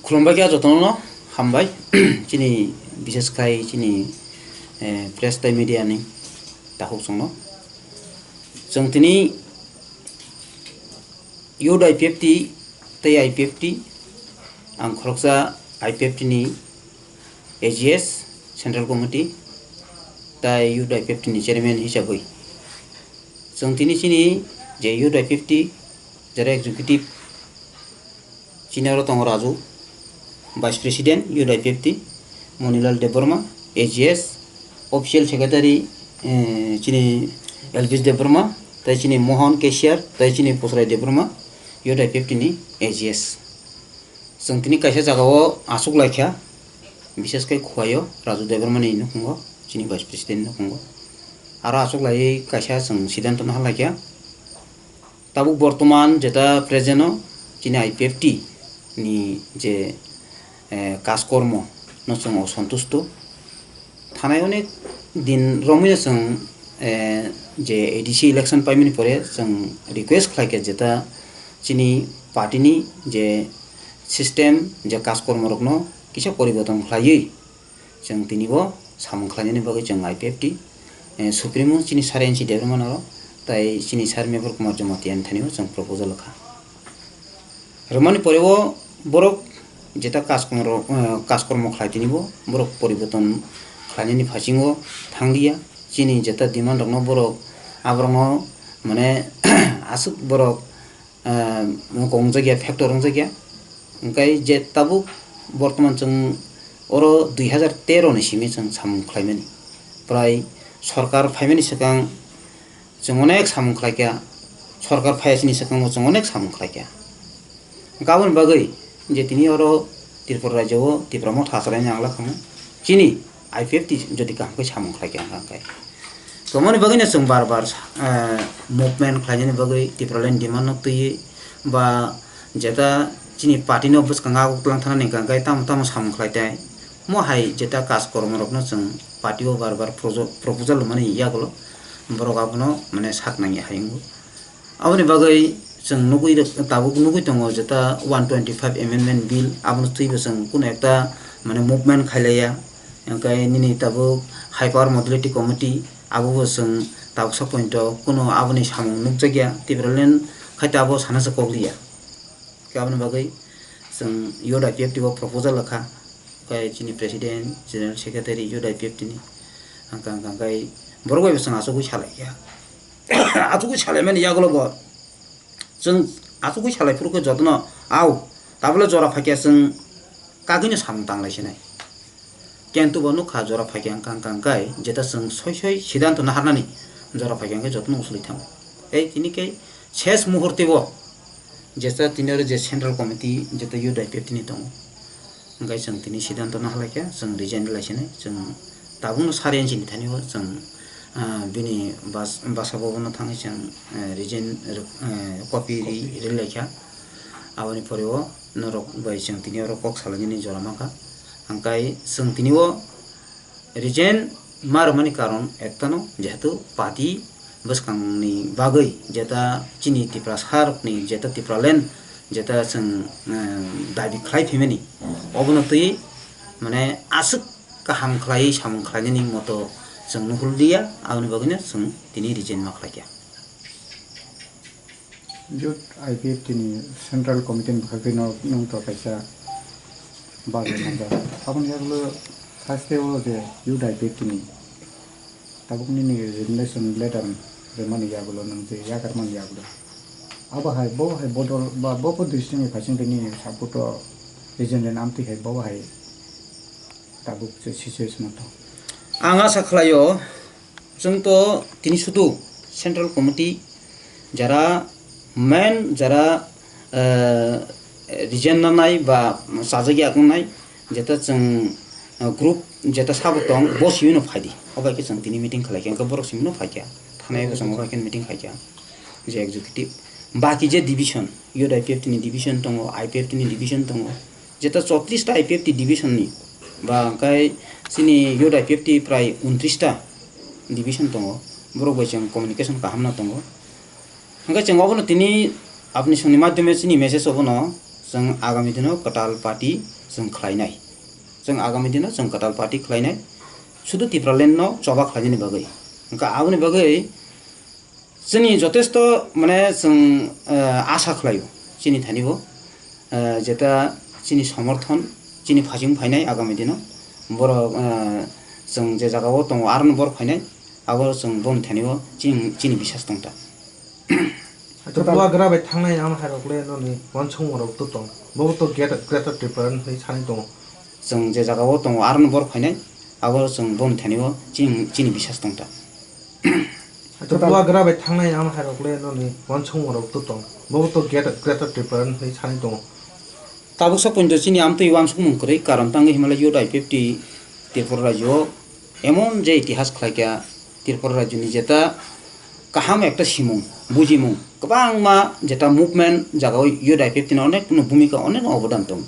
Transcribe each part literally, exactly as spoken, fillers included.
Khulumbai khe jotono hambai. Chini, bishes khai chini, eh, press tei media ni takhuk chwngno. Chwng tini youth I P F T tei I P F T, ang khoroksa I P F T ni A G S, Central Committee, tei youth I P F T ni chairman hisabwi. Chwng tini chini je youth I P F T, jara executive, chini oro tongo Raju, Vice President, youth I P F T, Monilal Debbarma, A G S, Official Secretary, eh, chini Elvis Debbarma, tei chini Mohan, cashier, tei chini Pusrai Debbarma, youth I P F T ni A G S. Chwng tini kaisa jagao achuk laikha, bishes khe Khowai o Raju Debbarma ni nukhungo, chini Vice President nukhungo. Aro achuk laiwi kaisa chwng siddhanto naha laikha. Tabuk bortoman jeta present o chini I P F T ni je, eh, kaskormo no chwng osontusto. Thanai onek din romwi no chwng, eh, je A D C election paimani pore chwng request khlaikha jeta chini party ni je system, je kaskormo rokno kisa poriborton khlaiwi chwng tini bo samung khlainani bagwi chwng I P F T, eh, Supremo chini Sir N C Debbarma no tei chini Sir Mevar Kumar Jamatia ni thani bo chwng proposal kha. Rwmani pore o borok jeta kaskormo rok, eh, kaskormo khlai tini bo borok poriborton khlainani phasingo thanglia. Chini jeta demand rokno borok aborokno mane aswk borok, ah, wngkok wngjakya, factor wngjakya. Hwnkhe je tabuk bortoman chwng oro dui hazar tero ni simi chwng samung khlaimani. Prai sorkar phaimani swkang chwng onek samung khlaikha, sorkar phaiya chini swkango chwng onek samung khlaikha. Hwnkhe aboni bagwi je tini oro Tripura rajyo o Tipra Motha achalaini ang lakhamu chini I P F T jodi kaham khe samung khlaikha hwnkhe. Tomoni bagwino chwng bar bar, eh, movement khlainani bagwi Tipraland demand no twiwi ba jeta chini party no bwskango aguk twlang thanani hwnkhe tamo tamo samung khlai tai. Mo hai jeta kaj kormo rokno chwng party o bar bar projo-, proposal rwmani yagulo borok abono mane sak nangya hai wngo. Aboni bagwi chwng nugwi rw-, tabuk nugwi tongo jeta one twenty five amendment bill, abono twibo chwng kunu ekta mane movement khailaiya. Hwnkhe nini tabuk High Power Modality Committee, abobo chwng tabuksa point o kunu aboni samung nukjakya, Tipraland khai tabuk sana se kok liya. Khe aboni bagwi chwng youth I P F T o proposal rwkha, khe chini president, general secretary youth I P F T ni, hwnkha hwnkha khe borok bai bo chwng achugwi salaikha. Achugwi salaimani yagulo bo chwng achugwi salai phuru khe jotono au tabole jora phaikha chwng kagwino samung tanglai sinai. Kintu bo nukha jora phaikha hwnkha hwnkha khe jeta chwng soi soi siddhanto naharnani jora phaikha hwnkhe jotono usulwi thango. Tei tini khe ses muhurte bo jesa tini oro je central committee jeta youth I P F T ni tongo. Hwnkhe chwng tini siddhanto naharlaikha chwng resign rwlai sinai. Chwng tabukno sari inchini thani o chwng, ah, bini bas-, basa bobono thangwi chwng, eh, resign rw-, eh, copy ri-, rwlaikha. Aboni pore o norok bai chwng tini oro kok salainani jora mankha. Hwnkhe chwng tini o resign ma rwmani karon ektano, jehetu party bwskangni bagwi jeta chini Tiprasa rokni jeta Tipraland jeta chwng, eh, dabi khlai phaimani, obono twi mane aswk kaham khlaiwi samung khlainani moto chwng nuhulliya, aboni bagwino chwng tini resign ma khlaikha. Youth I P F T ni Central Committee ni bwkhak twi no nwng to kaisa bagwi manjak. Aboni yagulo haste o je Youth I P F T ni tabuk nini resignation letter rwmani yagulo nwng je yakarmani yagulo. Abo hai bo hai bodol ba bo bo district ni phaising tini support o region ren amtwi hai bo hai tabuk je situation o tong. Ang asa khlaio, chwng to tini sudu Central Committee jara main jara, eh, resign nanai ba chajagya tongnai, jeta chwng, eh, group jeta sabo tong, bo simi no phaidi. Obai khe chwng tini meeting khlai khe, hwnkhe borok simi no phaikha. Thanai bo chwng obai khe meeting khaikha. Je executive. Baki je division, youth I P F T ni division tongo, I P F T ni division tongo. Jeta chotris ta I P F T division ni, ba hwnkhe chini youth I P F T prai untris ta division tongo. Borok bai chwng communication kaham no tongo. Hwnkhe chwng obono tini Apni songni madhyome chini message obono chwng agami dino kwtal party chwng khlainai. Chwng agami dino chwng kwtal party khlainai. Sudu Tipraland no choba khlainani bagwi. Hwnkha aboni bagwi chini jotesto mane chwng, eh, asa khlaio chini thani bo, eh, jeta chini somorthon, chini phasing phainai agami dino. Borok, eh, chwng je jagao tongo, arono borok phainai, abo chwng boni thani bo chini, chini bisas tongta. Acha, Bubagra bai thangnai amhairok le noni uansukmung rok to tong. Bobo to Greater, Greater Tripura ni hinwi sanwi tongo. Chwng je jagao tongo, arono borok phainai, abo chwng boni thani bo chini, chini bisas tongta. Acha, Bubagra bai thangnai amhairok le noni uansukmung rok to tong. Bobo to Greater, Greater Tripura ni hinwi sanwi tongo. Tabuk sa pointo chini amtwi uansukmung kwrwi, karon tangwi himala youth I P F T Tripura rajyo emon je itihas khlaikha, Tripura rajyoni jeta kaham ekta simung, bujimung, kwbangma jeta movement jagao youth I P F T ni onek no bhumika, onek no obodan tongo.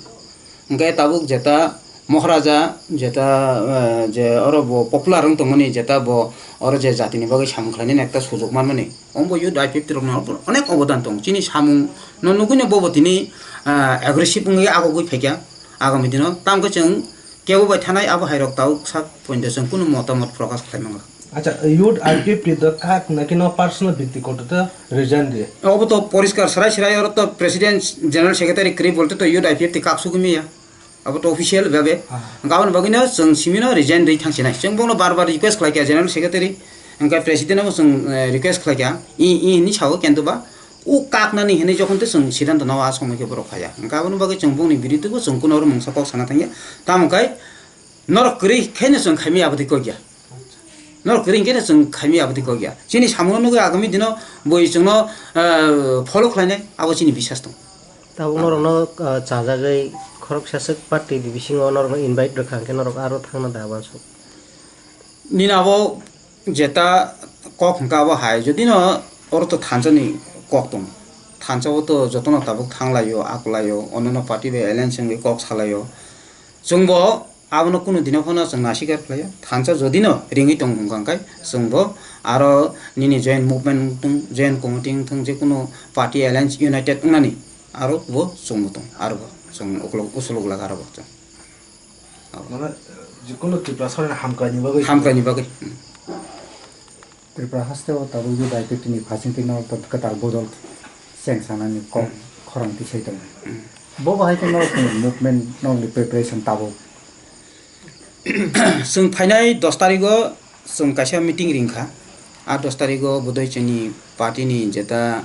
Hwnkhe tabuk jeta Moharaja, jeta, eh, je oro bo popular wng tongmani, jeta bo oro je jatini bagwi samung khlainani ekta sujok manmani, omo bo youth I P F T rokno onek obodan tongo. Chini samung no nugwino bobo tini, eh, aggressive wngwi agogwi phaikha agami dino. Tamokhe chwng kebo bai thanai abo hairok tabuk sak pointo chwng kunu motamot prokash khlai mangla. Acha, youth I P F T the kak na kino personal byaktigoto the resign de. Obo to poriskar srai srai, oro to president general secretary kwrwi bolte to youth I P F T kak sugwi maya. Abo to official bhabe. Ah. Hwnkhe aboni bagwino chwng simino resign rwi thangsinai. Chwng bono bar bar request khlaikha general secretary, hwnkhe president abo chwng, eh, request khlaikha. I, i hinwi sao kintu ba o kaknani hinwi jokhon tei chwng siddhanto nao a somoi khe borok phaiya. Hwnkhe aboni bagwi chwng bongni biruddhe bo chwng kuno oro mungsa kok sana thangya. Tamo khe norok kwrwi khe no chwng khaimaya abotwi kok ya. Norok kwrwi khe no chwng khaimaya abotwi kok ya. Chini samungno nugwi agami dino boi chwngno, eh, follow khlainai abo chini bisas tong. Tabuk norokno, eh, chajagwi khoroksa swk party ni bisingo norokno invite rwkha hwnkhe norok aro thangna da uansuk. Nini abo jeta kok hwnkha abo hai, jodi no oro to thansa ni kok tongo. Thansa o to jotono tabuk thanglaio, akwlaio, onno party bai alliance wngwi kok salaio. Chwng bo abono kunu dino phano chwng nasikar khlaio. Thansa jodi no ringwi tongo hwnkha hwnkhe chwng bo aro nini joint movement wngthung, joint committee wngthung, je kunu party alliance united wngnani aro bo chwng bo tong, aro bo chwng ukulok usulok laga aro bo chwng. Mane, jikunu Tiprasarokni hamkraini bagwi. Hamkraini bagwi. Hmm. Tripura haste o tabuk youth I P F T ni phasingtwi no to kwtal bodol cheng sanani kok Hmm. khorang tisai tongo. Hmm. Bo bahai khe norokni movement, norokni preparation tabuk. Chwng phainai dos tarigo chwng kaisa meeting ringkha. A dos tarigo bodoi chini party ni jeta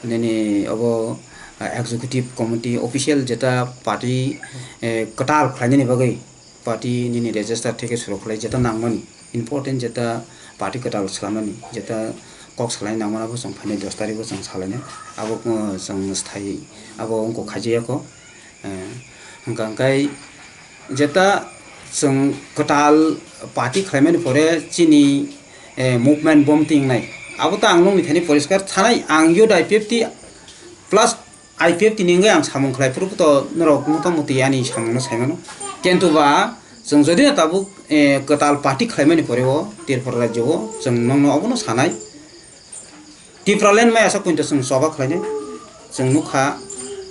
nini obo, ah, executive committee official jeta party, eh, kwtal khlainani bagwi party nini register theke suru khlai jeta nangmani important jeta party kwtal swlamani jeta kok salai nangmani abo chwng phainai dos tarigo chwng salainai abo, uh, chwng sthai abo wngkok khaijaya kho. Eh, hwnkha hwnkhe jeta chwng kwtal party khlaimani pore chini, eh, movement bom tingnai. Abo to ang nokni thani poriskar thanai, ang youth I P F T plus I P F T ni wngwi ang samung khlai phuru to norok motamoti ani samungno saimano. Kintu ba chwng jodi no tabuk, eh, kwtal party khlaimani pore o Tripura rajyo o chwng nokno obono sanai. Tipraland mai aswk poito chwng choba khlainai. Chwng nukha,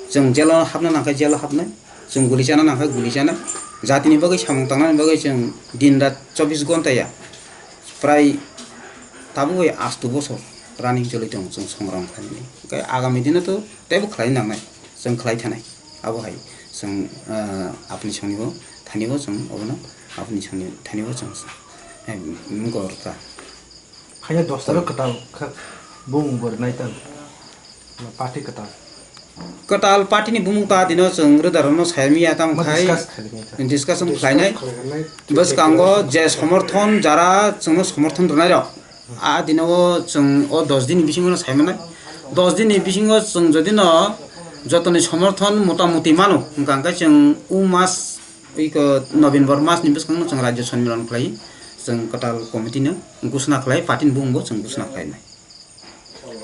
chwng jelo hapna nangkha jelo hapnai, chwng guli chana nangkha guli chanai. Jatini bagwi samung tangnani bagwi chwng din rat chobbish ghonta ya prai tabuk bai astu bosor running choli tongo chwng songram khlainani. Hwnkhe agami dino to teibo khlai nangnai, chwng khlai thanai. Abo hai chwng, ah, apni songni bo thani bo chwng obono apni songni thani bo chwng, eh, mung kor kha. Haino dos taro kwtal kha bumung bo rwnai tang. Party kwtal. Kwtal party ni bumung ta dino chwng rwda rwno sai miya tamo khai discuss khai discussion khlainai. Bwskango je somorthon jara chwngno somorthon rwnai rok. A dino o chwng o dos din ni bisingo no sai manai. Dos din ni bisingo chwng jodi no jotoni somorthon motamoti mano hwnkha hwnkhe chwng u mas Iko November mas ni bwskango chwng Rajya Sonmilan khlai, chwng kwtal committee no ghosna khlai, party ni bumung bo chwng ghosna khlai nai.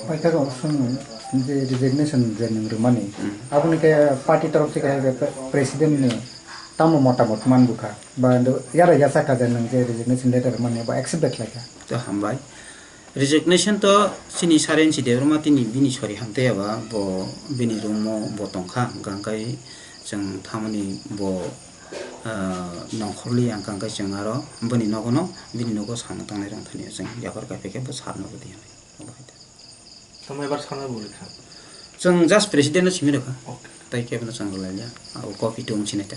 Paithak o chwng je resignation je nwng rwmani, hmm, aboni khe party torof theke hai pre-, president ni tamo motamot man bwkha, ba yara yasa kha je nwng je resignation letter rwmani bo accept bai khlai kha. To hambai. Resignation to chini Sarensi Debbarma tini bini sori hamtaya ba bo bini room o bo tongkha, hwnkha hwnkhe chwng thamani bo, ah, nongkhorli hwnkha hwnkhe chwng aro bini nogono, bini nogo samung tangnai rok thani chwng yaphar kaiphai khe bo sir no bo di hwnwi. Tamo ebar sana bo rikha. Chwng just president no simi rwkha. Okay. Tai kebono chwng rwlailiya. Abo copy tong sinai ta.